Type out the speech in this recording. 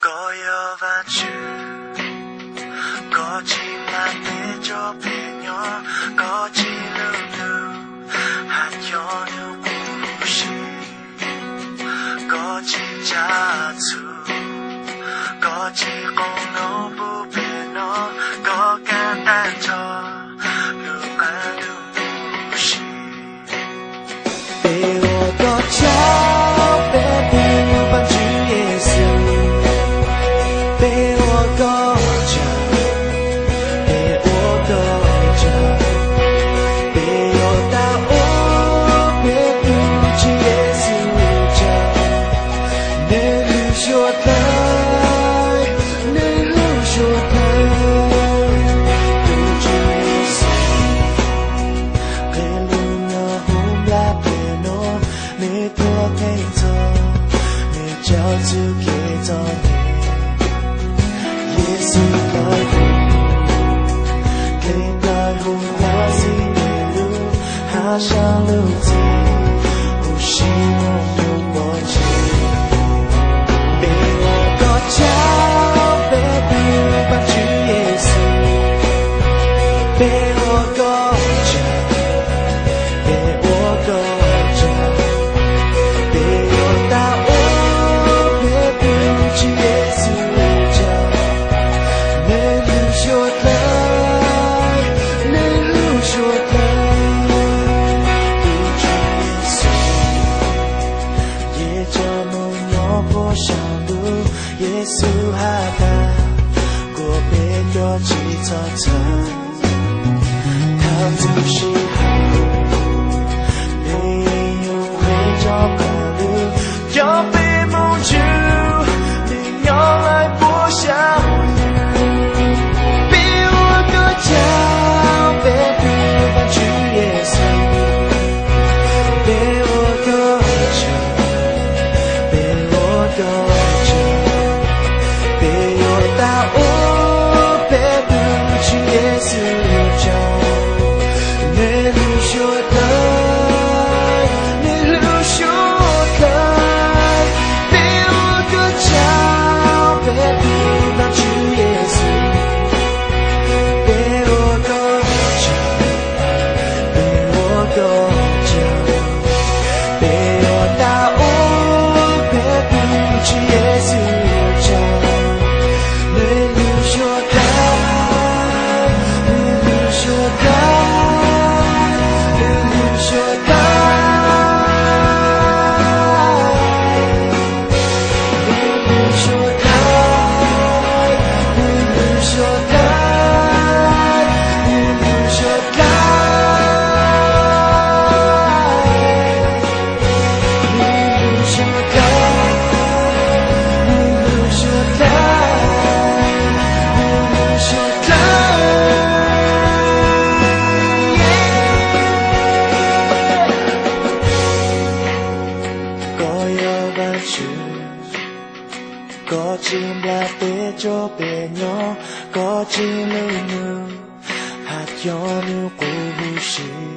Koj yog Vaajtswv, koj tsi mlaj teb tso peb nyob, koj tsi lug nug has cov nub qub huv si. Koj tsi tsa txhum, koj tsi qoom nuav pub peb noj, koj kaaj tag nrho lub qaab ntuj huv si. Peb ua koj tsaug, peb tus Vaajtswv Yexus. Peb ua koj tsaug, peb ua koj tsaug. Peb yuav tau ua peb tus Tswv Yexus tsaug. Nwg lug suav dlawg, nwg lug suav dlawg, tus Tswv Yexus. Qhia lug nyob huv nplaj teb nuav, nwg tuag theej txhoj, nwg tsaug txuj kev txom nyem. Yexus dlawb huv, dleb dlawb huv nyob xib nwg lub hab saab lub txhis, huv si moog nyob pov tseg. Peb ua koj tsaug, peb tus Vaajtswv Yexus. Peb ua koj tsaug, peb ua koj tsaug. Peb yuav tau ua peb tus Tswv Yexus tsaug. Nwg lug suav dlawg, nwg lug suav dlawg, tus Tswv Yexus. Yexus moog nyob puab saam ntuj, Yexus has tas kuas peb cov tsi txhob txhawj. Thaum txug sij hawm, peb yuav nqe tso qaab ntuj, coj peb moog ntsib nwg nyob lawm puab saam ntuj. Peb ua koj tsaug, peb tus Vaajtswv Yexus. Peb ua koj tsaug, peb ua koj tsaug. Peb yuav tau ua peb tus Tswv Yexus tsaug. Nwg lug suav dlawg, nwg lug suav dlawg. Peb ua koj tsaug, peb tus Vaajtswv Yexus. Peb ua koj tsaug, peb ua koj tsaug. Peb yuav tau ua peb tus Tswv Yexus tsaug. Nwg lug suav dlawg, nwg lug suav dlawg, nwg lug suav dlawg. Koj yog Vaajtswv, koj tsi nplaj teb tso peb nyob, koj tsi lug nug has cov nub qub huv si.